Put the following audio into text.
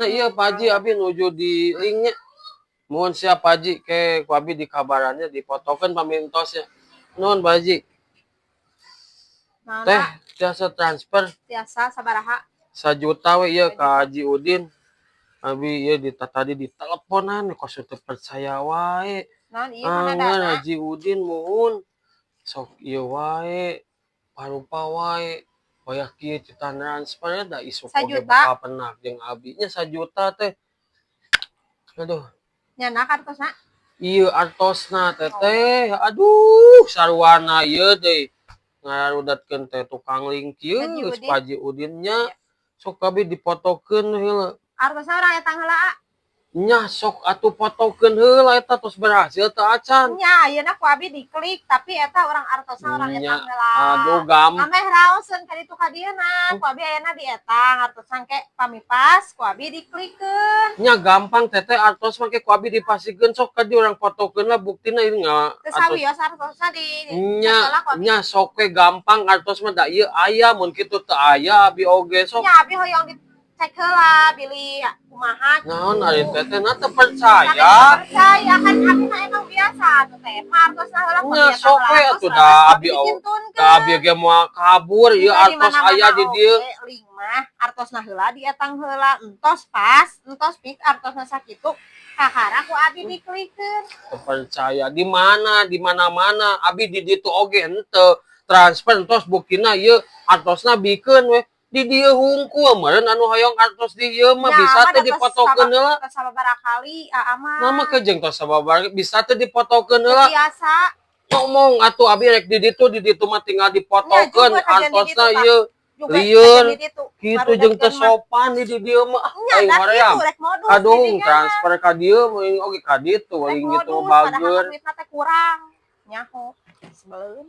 Nah, iya, Pak Haji, abi nuju di linknya. Mohon siap, Pak Haji, ke ku abi di kabarannya dipotokeun pamintosnya. Nuhun, Pak Haji. Naon? Teh, tiasa transfer? Tiasa, sabaraha? 1 juta we ieu ka Haji Udin. Abi ieu di tadi di teleponan kos teu percaya wae. Naon ieu, mana Angan dana? Haji Udin muhun. Sok ieu wae. Parupa wae. Wayah kieu cita transfer da isuk oge Sajuta? Bakal penak jeung abi nya 1 juta teh. Aduh. Nyana kartosna? Ieu artosna, Teteh. Aduh, sarwana ieu deui. Ngarudatkeun teh tukang link kieu. Haji Geus Udin. Pak Haji Udin nya. Sok abi dipotokeun heula. Artosna urang etang heula, ah. Nya sok atuh, potokeun heula eta tos berhasil teu acan. Nya, ayeuna ku abi diklik, tapi eta urang artosna urang Nya, etang heula. aduh, gam. Ameh raoseun ka ditu ka dieuna, ku abi ayeuna dietang artosna, ke pami pas ku abi diklikeun. Nya gampang, Teteh, artos mah ke ku abi dipasikeun. Sok ka di urang potokeun lah buktina ieu nga Teu artos. Sawios artosna di Nya, heula ku abi. Nya sok we, gampang artos mah da ieu aya. Mun kitu teu aya abi oge sok. Nya abi hoyong dicek heula bilih kumaha gitu. Naon ari Teteh na teu percaya? Percaya kan abi mah emang biasa atuh teh. Mah artosna heula ku Nya abi etang sok heula we artos, atuh leres da ku abi dikintunkeun. Da abi ge moal kabur ieu Jika di artos mana-mana aya di dieu. Oge, link mah artosna heula dietang heula, entos pas, entos pik artosna sakitu kakara ku abi diklikeun. Teu percaya di mana, di mana-mana abi di ditu oge henteu transfer entos buktina ieu artosna bikeun we di dieu hungkul meureun anu hoyong artos di ieu mah. Nya, Bisa mah teu da tos dipotokeun heula? Tos sababaraha kali aa mah. Nama ke jeung tos sababaraha, bisa teu dipotokeun heula? Biasa. Ngomong atuh, abi rek di ditu, di ditu mah tinggal dipotokeun Nya, juga kajian di artosna ditu, Pak. Ieu. Juga Lieur. kajian di ditu. Kitu jeung teu Ngarudatkeun mah. Sopan di dieu mah. Ah, Nya aing da hoream. kitu rek modus Kadung di dinya. Transfer ka dieu aing oge ka ditu Rek aing gitu modus, padahal bager. Duitna teh kurang. Nyaho. Sebelum.